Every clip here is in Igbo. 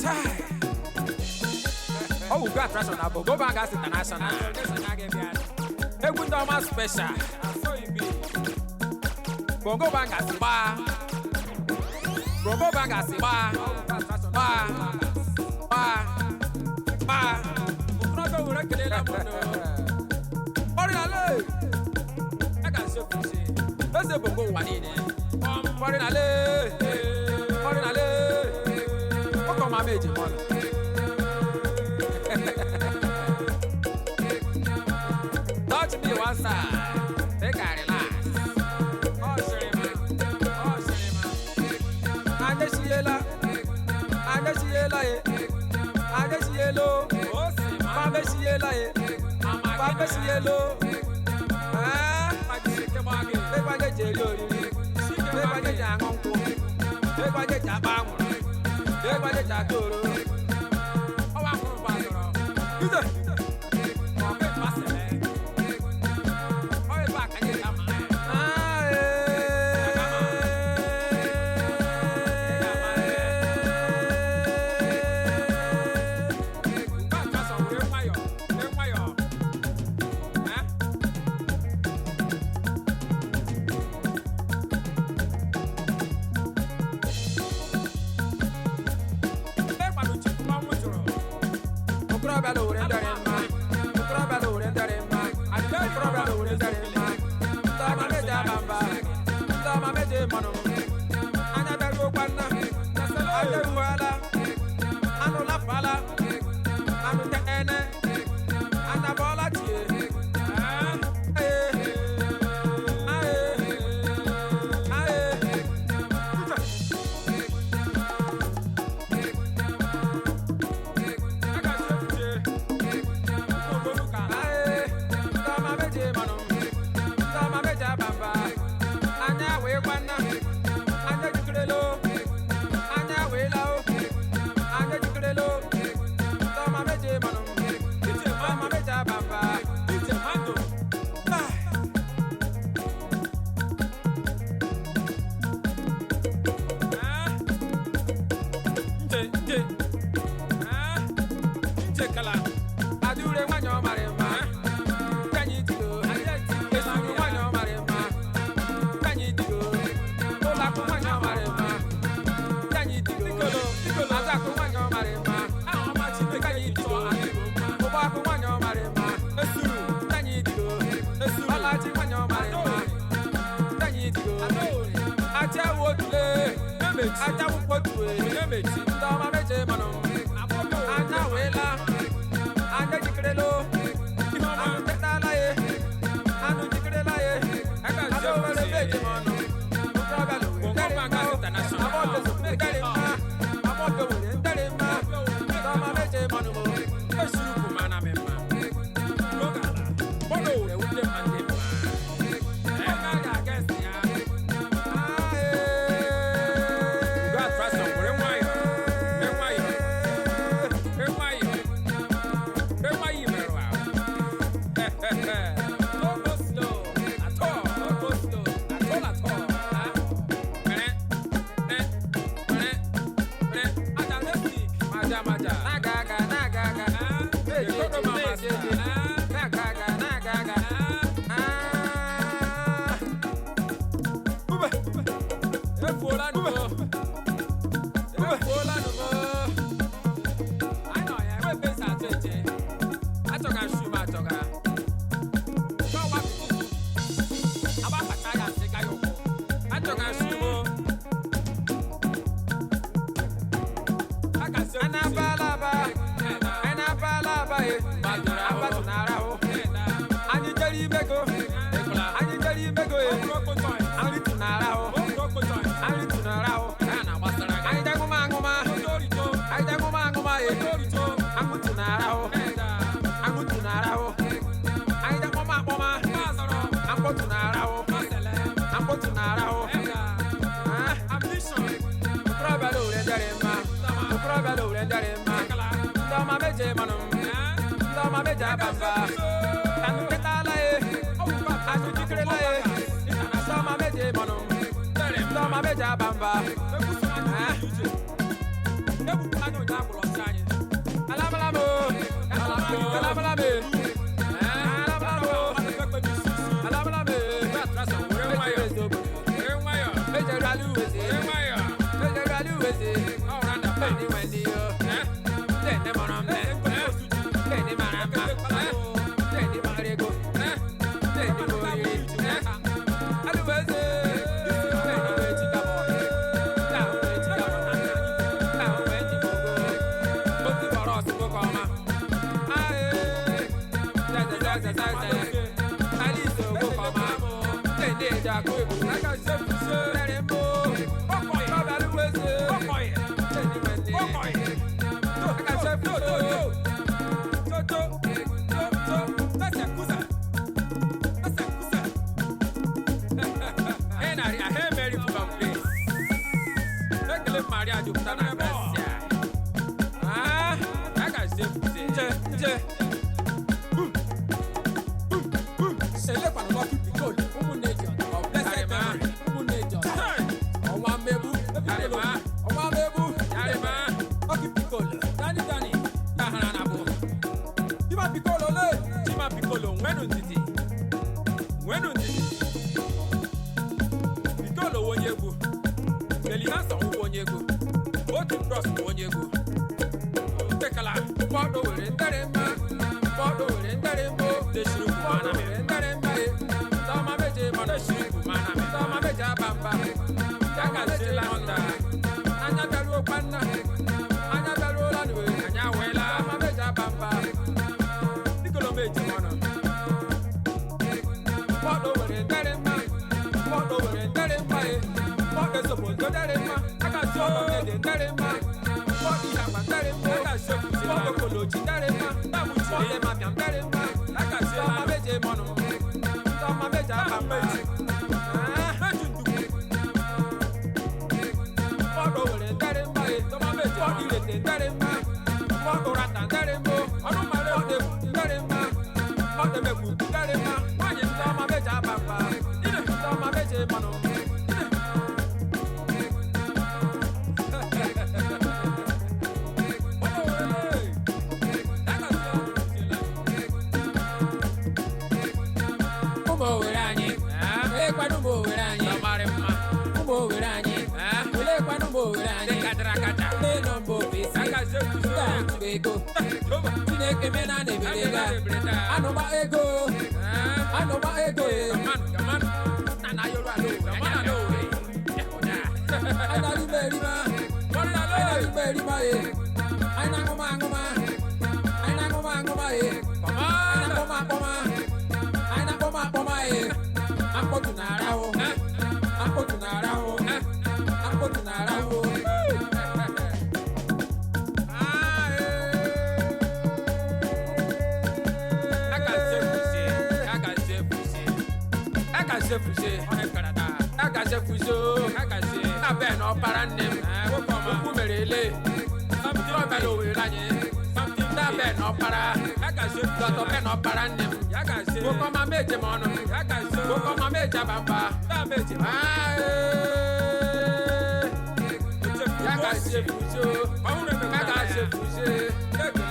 Chai. Ọ wụ attraction na Bongo Bangers International. Egwu ndị ọma special. Bongo Bangers gbaa. Bongo Bangers gbaa. Gbaa. Gbaa. Gbaa. Okorobịa were kelela m nụ. Ọrịa le. A ga-asị okwuchi. Eze Bongo ụwa niile. Ọrịa le. Ọrịa le. Ọkọ ma meji mọnụ. Touch me one side. Make I relax. Ọ sịrị ma. Ọ sịrị ma. Adesiyela. Adesiyela ye. Adesiyelo. O sị ma. Fabesiyela ye. Ama gị na. Fabesiyelo. Majisike gba gị. Ekwaje ji eri oriri. Ekwaje ji aṅụ nkwụ. Ekwaje ji akpa anwụrụ. Ekwaje ji ata oro. Ọwa kwụrụ bụ azọrọ. Ije. Ọ bụ etu asị mee. Ọ ebe a ka anyị ji ama. Nke a kasọ were nwayọọ. Were nwayọọ. Eh? Ebe kwanụ Chukwu ọnwụ jụrụ. Okorobịa na owere ndọrị mma. Okorobịa na owere ndọrị mma. Okorobịa na owere ndọrị mma. Ndị ọma meje aba mba. Ndị ọma meje mmanụ. Anya bịaruokwa nna. Anya eruola. Anụ lafala. Anụ te ene. Anya bọọla chie. Eh? Aye. Aye. Aye. A ga-asị okwuchi. Okporo ka ala. Aye. Ndị ọma meje mmanụ. Ndị ọma meje aba mba. Anya wee gwanna. Anya ejikerela o. Anya wee la o. Anya ejikerela o. Ndị ọma meje mmanụ. Ije Ndị ọma mmadụ. meje aba mba. Ije mmadụ. Ah. Eh? Nje nje. Eh? Nje kala. Adure nwanyị ọ mara mma. Kanyị dịgo. Esuru nwanyị ọ mara mma. Kanyị dịgo. Ụlọakụ nwanyị ọ mara mma. Kanyị dịgo. Ikolo, ikolo. Azakụ nwanyị ọ mara mma. Aha ọma Chineke Kanyị ji dịgo. chọọ anyị bụ mma. Ụgbọakụ nwanyị ọ mara mma. Esuru. Kanyị dịgo. Esuru. Ọlachi nwanyị ọ mara mma. Kanyị dịgo. Adaore. Achawu otule. Emechi. Achawu kpotue. Onyemechi. Ndị ọma meje manụ. Agbọghọ. Anya weela. Anya ejikerela o. Ihe ọma. Anụ tetala ye. Anụ jikerela ye. A ga-asị Anụ were okwuchi. meje manụ. Okorobịa na owere Bongo ndere mma Bangers o. International. Agbọghọ were ndere mma. Agbọghọ were ndere mma. Ndị ọma meje manụ o. Esuru kwụ ma na mma. N'oge ala. Bọdọ were wute ma ndị mma. Oge a ga-aga esi ya. Ugo attraction were nwayọọ. Were nwayọọ. Were nwayọọ. Were nwayọọ imerụ ahụ. No go slow at all. No go slow at all at all. Ah. Were, were, were, were. Aja leftik. Maja maja. Na-aga aga na-aga aga. Ah. Na-eje Ekodo eje ma na-eje master. eje. Ah. Na-aga aga na-aga aga. Ah. Ah. Ube. Efuola nụ. Efuola nụ. Anyị nọ ya, enwe ebe esi atụ eche. Achọga shu m achọga. Chọwa piti. Agbakọta ya asị ka ya ụkwụ. Achọga shu m. A ga-asị okwuchi. Anabalaba. Anabalaba ye. Abatụnara o. Anyị jere imego. Ekwela. Anyị jere imego ye. Okporoko joint. Anyị tụnara o. Okporoko joint. Anyị tụnara o. Ha na-agbasara gị. Anyị je ṅụma aṅụma. Otorito. Anyị je ṅụma aṅụma ye. Otorito. Aṅụ tụnara o. Eda. Aṅụ tụnara o. Anyị je kpọma akpọma. Mazọrọ. Akpọ tụnara o. Masele. Akpọ tụnara o. Eda. Ah. Ambition. Okorobịa na owere ndere mma. Okorobịa na owere ndere mma. Ekala. Ndị ọma meje manụ. Eh? Ndị ọma meje aba mba. Anụ tetala ye. Anụ jikerela ye. Ndị ọma meje manụ. Ndị ọma meje aba mba. Ebukwala onye agbụrụ. Ekele Maria jupụta na gracia. Ah, ya gazie fuzie. Nje nje. Bum bum bum. Elekwana Lucky Piccolo. Ụmụnne ji ọdọ. Of blessed Yarima. memory. Ụmụnne ji ọdọ. Hey! Ọnwa mmegbu. Yarima. Ọnwa mmegbu. Yarima. Lucky Piccolo. Dani Dani. Yahara na bụ. Chima Piccolo le. Chima Piccolo nwenu ndidi. Nwenu ndidi. Piccolo wụ onye egwu. Eli Hanson wụ onye egwu. Otu Bros wụ onye egwu. Tekala. Mmadụ were ndere mma. Mmadụ were ndere mma. Teshiri kwu Mmadụ mana were mere. ndere mma. Tọ́mọ méje mọ̀nà. Teshiri kwu mana mere. Tọ́mọ méje abamba. Ya gaziela nta. Anya bịaruo kwanna. Anya bịaruo lanuwe. Anyị awela. Tọ́mọ méje abamba. Piccolo meji mọnụ. Mmadụ were ndere mma. Mmadụ were ndere mma. Mmadụ esogbo ndo ndere mma. Aka si Mmadụ ọnụ. dede ndere mma. Mmadụ ịhagba ndere mma. Aka si ofuzie Mmadụ mmanụ. kolochi ndere mma. Tabuchiri. Mmadụ mapịa ndere mma. Aka si Tọ́mọ mmanụ. méje mọ̀nù. Tọ́mọ méje abamba. Ah. Meju ndukwu. Mmadụ were ndere mma. Tọma meji Mmadụ mmanụ. irete ndere mma. Mmadụ rata ndere mma. Ọnụ mara Mmadụ egwu ndere mma. Mmadụ emegbu ndere mma. Nwaanyị nta. Tọ́mọ méje abamba. Ine. Tọ́mọ méje mọ̀nù. Ọnụ were. Aka si ọnụ tiela. Ụmụ Owere anyị. Eh? Oleekwanụ ụmụ Owere anyị? Tọmarị mma. Ụmụ Owere anyị. Eh? Oleekwanụ ụmụ Owere Ndị anyị? kachara akacha. Ndị nọ mba ofesi. Aka si ekwuzi Ndị onye. achụgo ego. Jehova. Chineke mena na ebere ga. Anụma ego. Eh? Anụma ego. Kaman, kaman. Nana yoru alo. Kaman ala Owerri. Anyị na-erime erime. Kọrị ala Anyị Owerri. na-erime erime e. Anyị na-aṅụma aṅụma. Anyị na-aṅụma aṅụma e. Anyị Kaman. na-akpọma akpọma. Anyị na-akpọma akpọma e. Akpọtụ na-arahụ. Eh? Akpọtụ na-arahụ. Eh? Akpọtụ na-arahụ. Ah, eh. Aka si ekwuzie. Aka si ekwuzie. Aka si ekwuzie. Ọhịa karata. Aka si ekwuzie o. Aka si. Na bẹ́ẹ̀ na ọpara nne m. Eh, nwoke ọma. Okwu mere ele. Something Ọbẹ̀ na Owerri anyị. Something Na bẹ́ẹ̀ na ọpara. Aka si ekwuzie. Dọ̀tọ̀ bẹ́ẹ̀ na ọpara nne m. Ya gazie. Nwoke ọma meje m ọnụ. Ya gazie. Nwoke ọma meje abamba. Taa meji. Ah, eh. Ya gazie ekwuzie o. Ọhụrụ emekwa Ya gazie ekwuzie.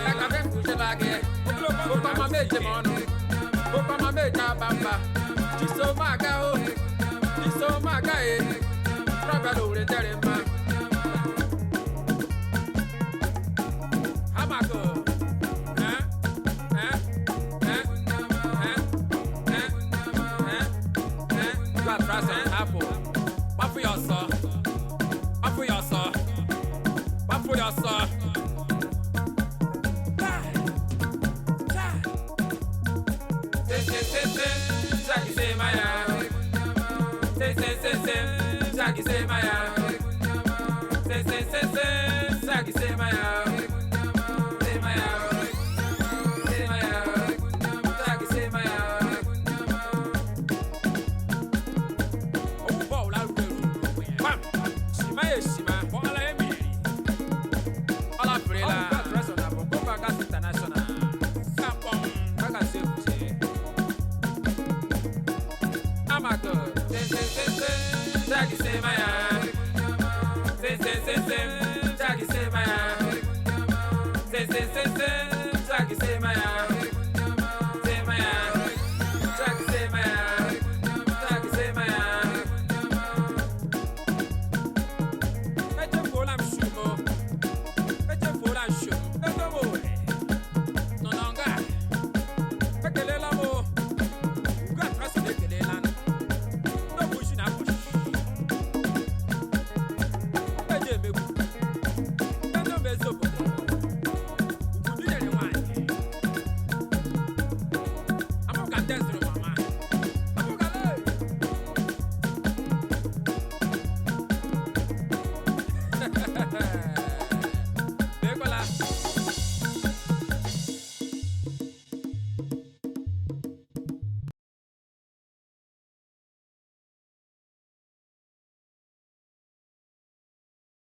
Ya gazie ekwuzie la gị. Nwoke ọma meje m ọnụ. Nwoke ọma meje abamba. Chisom aga o. Chisom aga e. Rọbịa na Owerri ndere mma.